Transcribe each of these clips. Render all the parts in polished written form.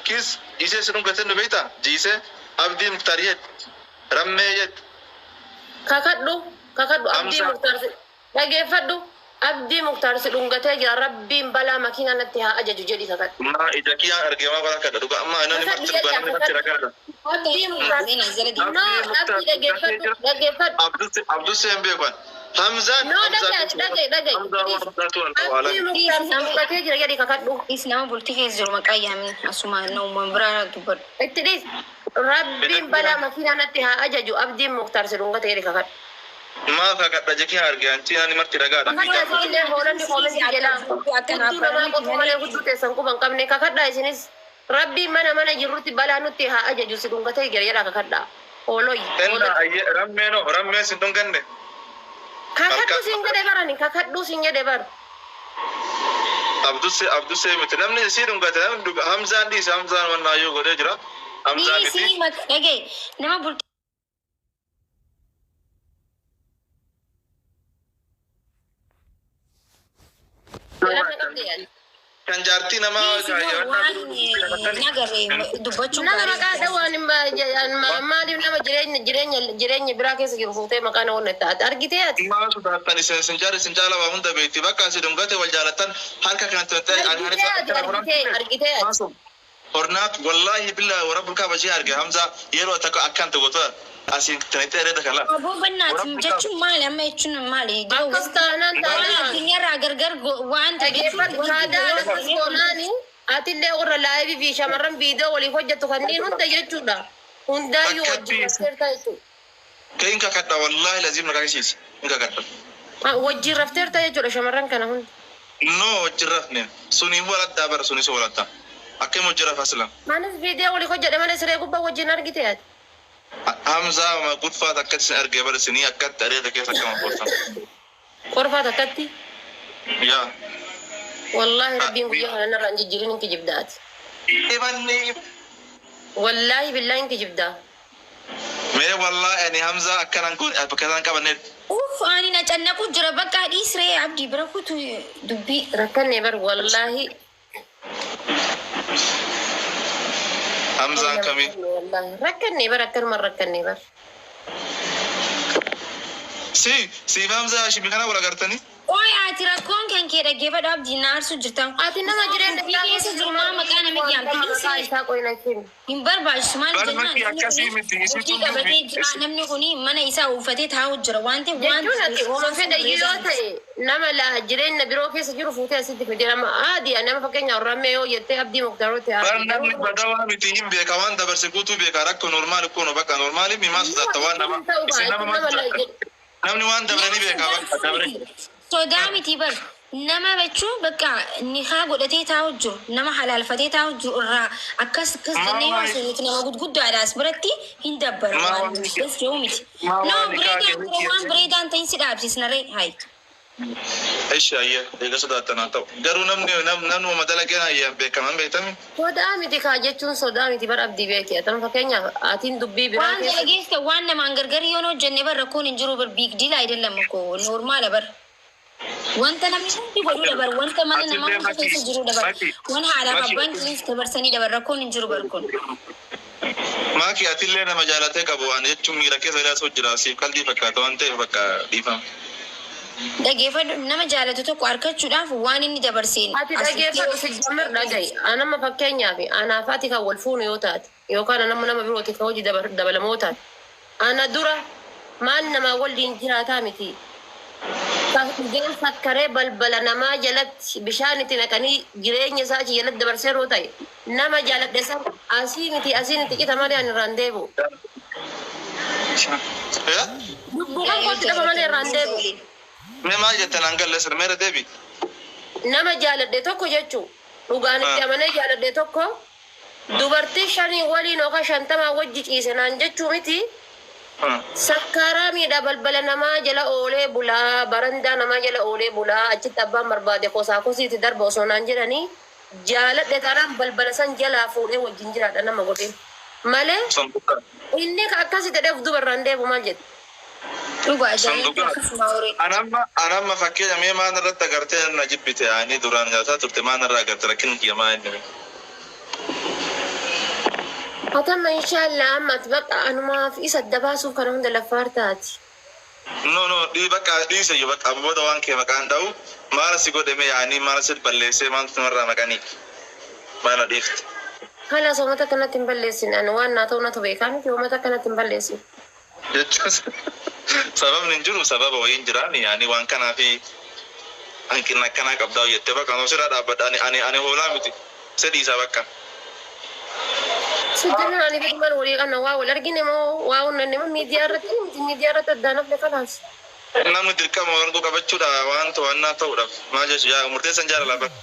kiss jiisee si dhungate nu beektaa? Jiisee Abdii Muktaar jette. Rammee jette. Kakadhu, kakadhu Abdii Hamza. Muktaar si dhageeffadhu. Abdii Muktaar si dhungatee jira. Rabbiin balaa makiinaa natti haa ajaju jedhi kakadhu. Maa ija kiyyaan argee maa bara kadha dhugaa amma namni Kakadhu marti dhugaa jedhi namni marti kakadhu. ragaadha. Abdii Muktaar. Zena jala deema. No, Abdii dhageeffadhu, dhageeffadhu. Abdusee hin beekan. Hamzaan No, dhaga'i, dhaga'i, dhaga'i. Hamzaa waan Hamzaatu wal qabu Abdii alaa. Muktaar si dhungatee jira jedhi kakadhu. Is nama bultii keessa jiru maqaa yaamii asuma nama biraa dubbadhu. Itti dhiis. Rabbiin balaa makiinaa natti haa ajaju. Abdiin Muktaar si dhungate jedhi kakadhu. Maa kakadha ija kiyyaan argee anchi namni marti ragaadha. Kakadhaa isinillee hoolonni koomenti jalaa. Hudduu namaa qotuu malee hudduu teessan quba hin qabne. Kakadhaa isinis. Rabbiin mana mana jirrutti balaa nutti haa ajaju si dhungatee jira jedhaa kakadhaa. Hooloyi. Enna ayyee rammee no rammee sin dhunganne. Kakadhu siin jedhe barani. Kakadhu siin jedhe bar. Abdusee Abdusee miti namni si dhungate namni dhuga Hamzaan dhiise Hamzaan wannaayyuu godhee jira. Hamzaa miti. Dhiisii dhaga'i nama bultii Lafa qabdi yaali. Kan jaartii namaa dhiisii waan nagarree dubbachuun Nama gaarii. maqaa dhawaan maaliif nama jireenya jireenya jireenya biraa keessa jiru fuutee maqaa nama onnetta ati argitee ati. Maa sodaattan isin isin jaarri isin jaala waa hunda beekti bakka asi dhungate wal jaalattan harka kan tuntee Argitee ati argitee argitee ati. Hornaat wallaahi billaahi warra bulkaa bashee arge Hamza yeroo takka akkan ta'u asiin tanitee areeda kala. Aboo bannaati jechuun maali amma jechuun maali? Akkas taanaan Waan taanaan. addunyaarraa gargar waan ta'e Dhaggeeffadhu saadaan akkas goonaani atillee warra laayivii fi shamarran viidiyoo waliif hojjettu kanneen hunda jechuudha. Hundaayyuu wajjin rafteerta jechuudha. Kee hin kakadha wallaahi laziim na kakisiisi hin kakadha. Wajjin rafteerta jechuudha shamarran kana hunda. No wajjin rafne suniin waladdaa bara sunis waladdaa akkam wajjin rafa aslan. Anis viidiyoo waliif hojjedhe malee siree gubbaa wajjin argite ati. Hamzaa gudfaa takkatti sin argee bara sinii akkatti areeda keessa akkama boostan. Qorfaa takkatti. Yaa. Wallaahi rabbiin guyyaa kana narraa hin jijjiirin hin kijibdaa ati. Ibanni. Wallaahi billaahi hin kijibdaa. Mee wallaahi ani Hamzaa akkanan kun bakka isaan qabanne Uff ani na cannaqu jira bakka dhiisree abdii bira kutu dubbii. Rakkanne bar wallaahi. Hamzaan kamii. Wallaahi rakkanne bar akkanuma rakkanne bar. Si siif Hamzaa shimi kana wal agartanii. Ooy ati rakkoon kan kee dhaggeeffadhu abdii na aarsu jirta. Ati nama jireenya Bultii keessa jiru maa maqaa nama yaamte Maqaa dhiisree. isaa qoyna kennu. Hin barbaachisu maal Bar jennaan makii namni akkasii kuni miti bultii isitu qabatee jira namni kuni mana isaa uffatee taa'u jira waan ta'eef waan Jechuun ati homa fedha yoo ta'e nama la jireenya biroo keessa jiru fuutee asitti fidee nama aadiya nama fakkeenya rammee yoo jettee abdii muktaarootti Bar aadii namni garuu badawaa miti hin beeka waan dabarse guutuu beeka rakkoo normaali kun bakka normaali mi maa sodaatta waan nama jechuun ta'u isin ba'a nama jechuun maa nama la sodaatta namni waan dabre nama ni beeka sodaa bakka dabre. miti sodaa miti bar nama jechuun bakka nikaa godhatee taa'u jiru nama halaalfatee taa'u jiru irraa akkas akkas Maa jennee yoo waan haasofnu nuti nama gurguddaadha as biratti hin dabbara maa waan waan das jedhu miti. maa No waan nikaa bireedaan kee ture waan bireedaan ta'in si dhaabsisna ree hayi. Ishi ayyee eega sodaattan haa ta'u garuu namni namni dalageen ayyaan beekaman beektami. Sodaa miti kaa jechuun sodaa miti bar abdii beeki. Atan fakkeenyaaf atiin dubbii biraa Waan keessa dalageessa waan namaan gargar yoo hojjenne bar rakkoon hin jiru bar big deal አይደለም እኮ normal bar. Wanta namni hundi godhu dabar wanta mana namaa Atillee hunda maki keessa jiru dabar maki waan haadhaaf maki abbaan keenya dabarsanii dabar rakkoon hin jiru bar kun. maki atillee nama jaalatee qabu waan jechuun miira keessa ilaasu jira siif qalbii fakkaata waan ta'eef bakka dhiifama. Dhageeffadhu nama jaalatu tokko argachuudhaaf waan inni dabarseen Ati as dhuftee dhageeffadhu si jammar dhaga'i. Anama fakkeenyaaf anaaf ati kan wal fuunu yoo taate yookaan anamma nama birooti kan hojii dabalamoo taate. Ana dura maal namaa waliin jiraataa miti. Dhugeen sakkaree balbala namaa jalatti bishaan itti naqanii jireenya isaa achi jalatti dabarsee yeroo ta'e nama jaaladhe san asii miti asiin itti cita malee ani irraan deebi'u. Yaa? Lubbuu kan kootti dhafa malee irraan deebi'u. Mee maal jettan an galle sir meera deebi. Nama jaaladhe tokko jechuun dhugaan itti amanee jaaladhe tokko dubartii shanii waliin yookaan shantamaa wajji ciise naan jechuu miti. Sakkaaraa miidhaa balbala namaa jala oolee bulaa barandaa namaa jala oolee bulaa achitti abbaan barbaade kosaa kosiitti darba osoo naan jedhanii jaaladhe taanaan balbala san jalaa fuudhee wajjin jiraadha nama godhee. Malee Sanduuqa. inni akkasi ta'ee of dubarraan deebu maal jedhe. Dhugaa jaalladhu Sanduuqa. akkasuma horii. Anamma anamma fakkeenya mee maan irratti agartee na jibbite ani duraan nyaataa turte maan irraa agarte rakkin kiyya maa inni. Hatama inshallah amma ati bakka anumaaf isa adda baasuuf kana hunda laffaar taati. No, no, dhii bakka dhiise iyyuu bakka booda waan kee maqaan dha'u maala si godhame yaanii maala si balleessee maaltu namarraa maqanii maala dhiifte. Kalaas uummata kanatti hin balleessin, ani waan naa ta'u natu beekaa miti, uummata kanatti hin balleessin. Jechuun sababni hin jiru, sababa wayiin jiraan yaanii waan kanaa fi hanqina akkanaa qabdaa jettee bakka osoo sirraa dhaabbadha. Ani hoolaa miti, si dhiisa bakka. Sijjirri ani fedhumaan walii qabna, waa wal argine moo waa unnanne moo miidiyaa irratti miti, miidiyaa irratti addaan hafne kalaas. Namni dirqama warquu qabachuudha waan to'annaa ta'uudhaaf maal jechu yaa murteessan jaalala bara.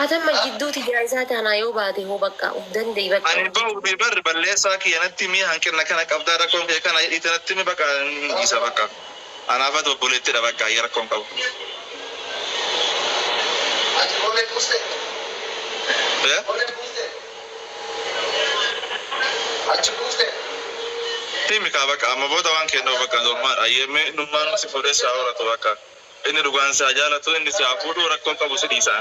Atamma jidduuti jaayisaa taanaa yoo baate hoo bakka of danda'i bakka. Ani bahu bi barri balleessaa kiyya natti mii hanqina kana qabdaa, rakkoon kee kana jedhiite natti mi bakka isa bakka. Anaafatu obboleettidha bakka ayya rakkoon qabu. Eh? Timi kaa bakka amma booda waan kennu bakka normaal ayyee nummaan si fuudhee si haa horatu bakka. Inni dhugaan si haa jaalatu, inni si haa fuudhu, rakkoon qabu, si dhiisa.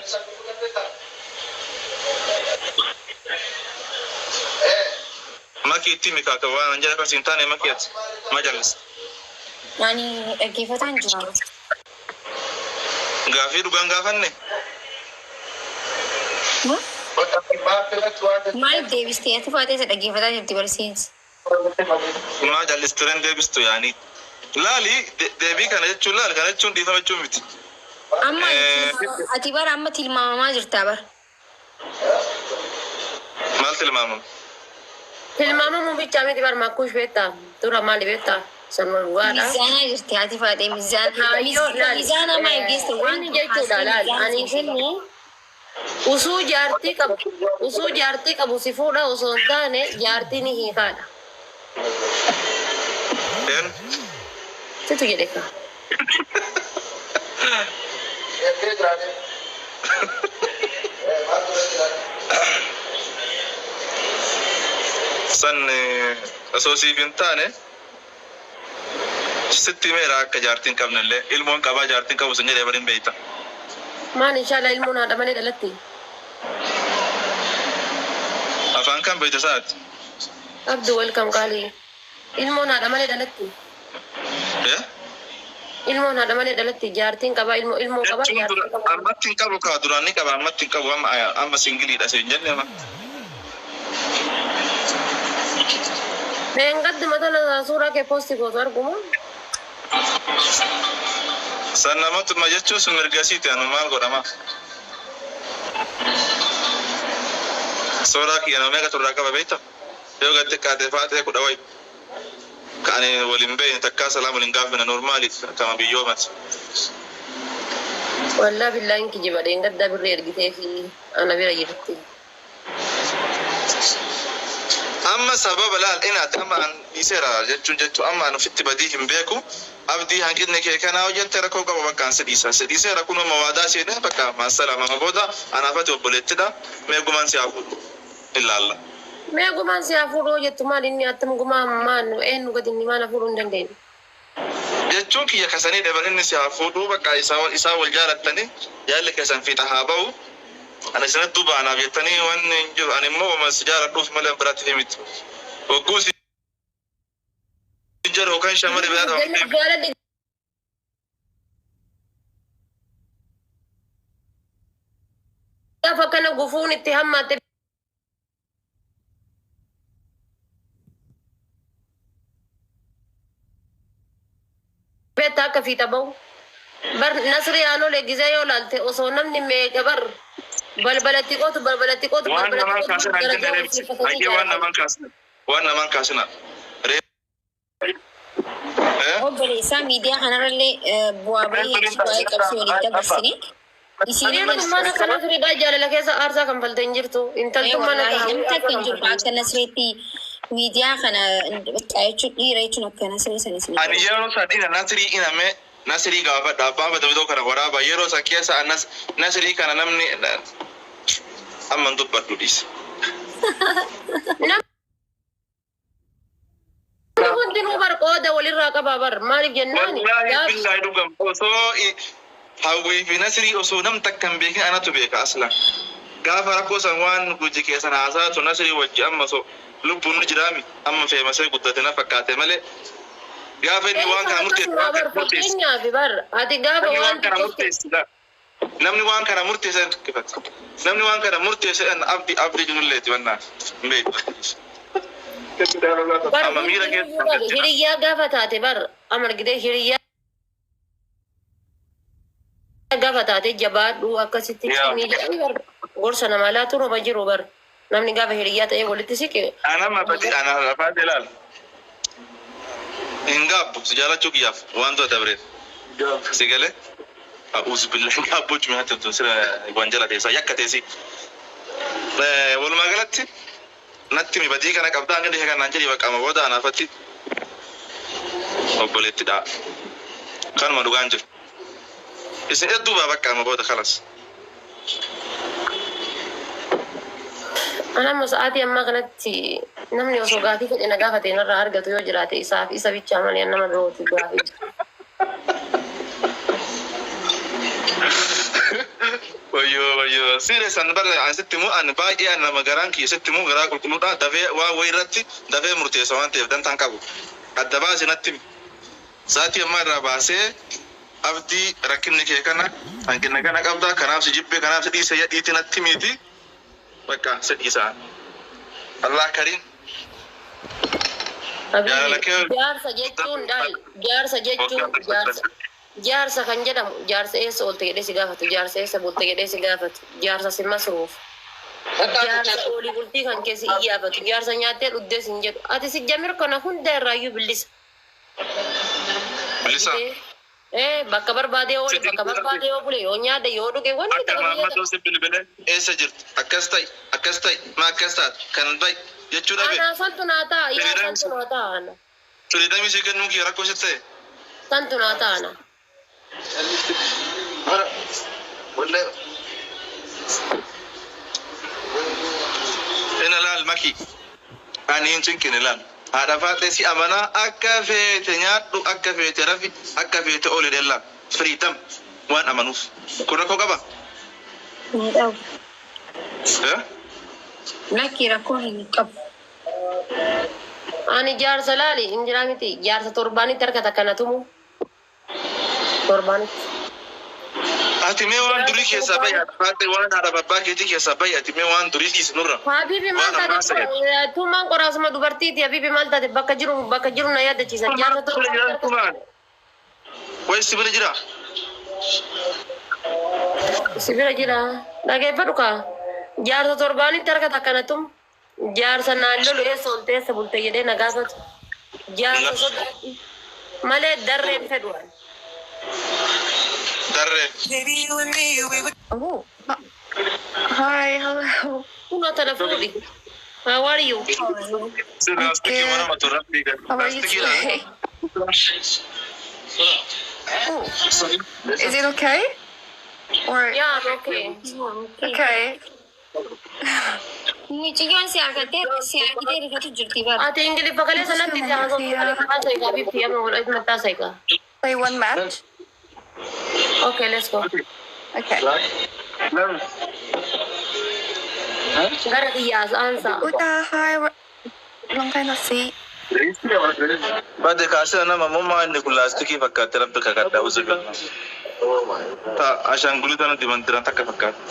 Maki itti mika ka waan an jedha akkas hin taane maki ati ma jalliste. Ani dhaggeeffataan jira. Gaafii dhugaan gaafanne. Maaliif deebistee ati faatee isa dhaggeeffataa jirti barsiinsi? Maa jallisturen deebistu yaanii. Laali deebii kana jechuun laali kana jechuun dhiifama jechuun miti. Amma ati bara amma tilmaamamaa jirta bara. Maal tilmaamamu? Tilmaamamuu bichaa miti bar makkuush beektaa dura maali beektaa sanuma dhugaadha. Mizaanaa jirti ati faatee mizaana. Kaayyoo laali. Mizaana maal geesse waan Inni jechuudha laali ani inni usuu jaartii qabu si fuudha osoo hin taane jaartii ni hiikaadha. Een Situ jedhe ka. San osoo siif hin taane sitti himeera akka jaartiin qabnellee ilmoon qabaa jaartiin qabu sun jedhee bari hin beeyta. Maal inshallah ilmoon haadha malee dhalatti. Afaan kan beeyta isaati. Abdu, welcome qaalii. Ilmoon haadha malee dhalatti. Eh? Ilmoon haadha malee dhalatti, jaartiin qabaa ilmoo qabaa Jechuun jaartiin dura qabaa. Ammatti hin qabu kaa, duraan ni qaba, ammatti hin qabu, amma singleiidha siin jenne amma. Meengadduma tana suuraa kee post gootu arguma. San namatuma jechuun sun mirga siiti, anu maal godhama? Suuraa kiyya nama meeqa turraa qaba beekta? Yoo gad xiqqaate faatee 10 wayi. Ka ani waliin beekne takkaa salaam waliin gaafina normaali kama biyyoomati. Wallaa billaa hin kijiba, dheengaddaa birrii ergitee fi ana bira jirti. Amma sababa laal inaati amma an dhiiseera jechuun amma an ofitti badii hin beeku. Abdii hanqinni kee kanaa hojjette rakkoo qaba bakka an si dhiisa. Si dhiiseera kunuma waadaa seene bakka maasalaama booda anaafati obboleettidha. Mee gumaan si haa fuudhu ilaalla. Mee gumaan si haa fuudhuu jettu maal inni attam gumaa maal eenyu gadi inni maal hafuudhuu hin dandeenye. Jechuun kiyya kasanii dabar inni si haa fuudhuu bakka isaa wal jaalattanii jaalli keessan fiixa haa ba'u. Ana isinatti duuba anaaf jettanii wanni hin jiru, ani immoo wama si jaaladhuuf malee biraatti miti. Hogguu si jedhu yookaan shamarri biraa ta'u. Jaalalli gaafa kana gufuun itti hammaatte beektaa akka fiixa ba'u. Bar Nasri Aanolee gizee yoo laalte osoo namni meeqa bar balbalatti qotu balbalatti qotu Waan balbalatti namaan qotu kaasina hin darajaa jenne ol sifatanii hayyee waan jaalatan. namaan kaasina waan namaan kaasina. Ree. Eh? Obboleessaa miidiyaa kanarrallee bu'aa bahii waa'ee qabsoo waliin dabarsine. Isiin Dhiirtummaan akka Nasriidhaa jaalala keessa aarsaa kan falte hin jirtu. Intaltummaan akka Wallaahi namni hawwii takka hin jirtu akka Nasreetti miidiyaa kana jechuun dhiira jechuun akka Nasree sana isin. Ani yeroo san ina Nasrii iname Nasrii gaafadha abbaan badabidoo kana waraaba yeroo san keessa anas Nasrii kana namni amma hin dubbadhu dhiise. Namni hundinuu bar qooda walirraa qabaa bar maaliif jennaani Wallaahi gaaf billaahi dhugam osoo hawwii fi Nasrii osoo nam takka hin beekin anatu beeka aslan. Gaafa rakkoo san waan guji keessan haasaa tu Nasrii wajji amma so lubbuun ni jiraami amma feemasee guddate na fakkaate malee gaafa inni waan kana murteesse Akkasuma waan bar kana murteesse fakkeenyaaf bar ati gaafa namni waan waan kana xiqqootti murteesse namni waan kana murteesse namni waan kana murteesse abdi abdi jirulleeti wannaa hin beektu. Bar Amma miira hundinuu keessa bar hiriyyaa gaafa taate bar amargitee hiriyyaa gaafa taate jabaadhu akkasitti Yaa. cimii jedhanii bar gorsa namaa laatu roba jiru bar namni gaafa hiriyyaa ta'ee walitti siqe. Ana mabadi ana afaan ilaal. Hin gaabbu si jaalachuu kiyyaaf wantoota dabreef. Si galee a'uuzu billahi hin gaabbu jechuun nyaata tun sira wanjala teessaa yakka teessi. Walumaa galatti natti mi badii kana qabdaa hanga dhihee kanaan jedhi bakka amma booda anaafatti obboleetti dha. Kanuma dhugaan jiru. Isin hedduu baa bakka amma booda kalas. Ana amma sa'aatii ammaa kanatti namni osoo gaafii fedhe na gaafate narraa argatu yoo jiraate isaaf isa bichaa malee nama birooti gaafii. Wayyoo wayyoo serious an bara an sitti immoo an baay'ee an nama garaan kiyya sitti immoo garaa qulqulluudha dafee waan wayii irratti dafee murteessa waan ta'eef dantaan qabu adda baasi natti himi. Sa'aatii ammaa irraa baasee abdii rakkinni kee kana hanqina kana qabda kanaaf si jibbee kanaaf si dhiise yadhiitti natti miti bakka si dhiisaa. Allah kariim. Jaalala kee Jaarsa jechuun daal jaarsa jechuun jaarsa jaarsa kan jedhamu jaarsa eessa oolte jedhee si gaafatu, jaarsa eessa bulte jedhee si gaafatu, jaarsa si masruuf, jaarsa olii bultii kan keessi iyyaafatu, jaarsa nyaattee dhugdee sin jedhu. Ati si jamir kana hunda irraayyuu bilisa. Bilisa. Ee, bakka barbaadee oole, bakka barbaadee yoo bule, yoo nyaadde, yoo dhuge, wanni Akka tokko maammadoo si bilbilee eessa jirtu akkas ta'i akkas ta'i maa akkas taate kan ba'i jechuu dhabe. Anaa santu naa ta'a, yaa santu naa ta'a ana. Firiidamii si kennuu kiyya rakkoo sitti ta'e. Santu naa ta'a ana. Bara wallahi ina laal maki ani hin cinqine laal haadha faaxee si amanaa akka feete nyaadhu akka feete rafi akka feete ooli dhellaa freedom waan amanuuf kun rakkoo qaba. Hin qabu. Eh? Lakki rakkoon hin qabu. Ani jaarsa laali hin jiraa miti, jaarsa torbaanitti harka kana tumu. Torbaanitti. Ati mee waan durii keessaa bahi haadha faaxee waan haadha babbaa keetii keessaa bahi ati mee waan durii dhiisi nurra. Habibi maal Waan ammaa taate tumaan qoraasuma dubartiiti. Habibi maal taate bakka jiru na yaadachiisa. Jaarsa torbaanitti. Wayi si bira jira. Si bira jira. Dhageeffadhu kaa. Jaarsa torbaanitti harka kana tumu. Jaarsa naan lolu eessa oolte eessa bulte jedhee na gaafatu. Jaarsa sodaadhu malee darreen fedhu ani. Darree. Baby, you and me, we would Oh, hi, hello. Kunoo tana fuudhi. How are you? Si laastikii mana matu rabbii gad. How are you Laastikii today? Oh, is it okay? Or Yeah, I'm okay. Okay? Mucayyoon si argattee si argitee rifatu jirti bara. Ati Ingiliffa kalee sanatti itti haasoftu kalee haasa'e Habibti amma wal mataa sa'iqa. Play one match. Okay, let's go. Okay. Gara kiyyaas aansaa. Uta, hi. Long time no see. Bade kaasina nama mummaa inni kun laastikii fakkaatti rabbi kakadha uzubi. Ta ashaangulii tana dibantiran takka fakkaatti.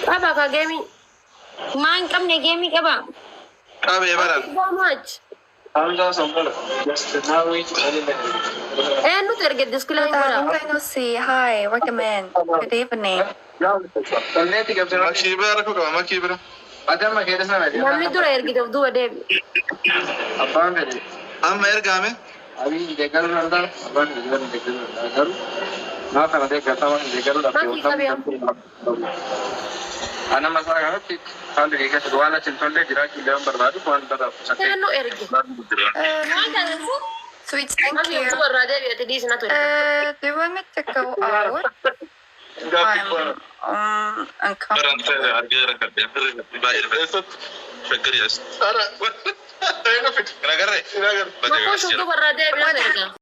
Qaba ka geemii. Maa hin qabne geemii qaba. Qabee baran. So much. Eenyutu erge diskilee Uta, godha. long time no see. Hi, welcome in. Good evening. Makii bira rakkoo qaba makii bira. Namni dura ergite of duuba deebi. Amma ergaame. Makii qabee amma. Eenyu erge? Sweet, thank Namni you. of duuba irraa deebi ati dhiisi natu erge. Do you want me to go out? I'm Baran uncomfortable. argee rakkadhe. Baay'ee shaggar yaas. Nagarree. Makuu of duuba irraa deebi natu erga.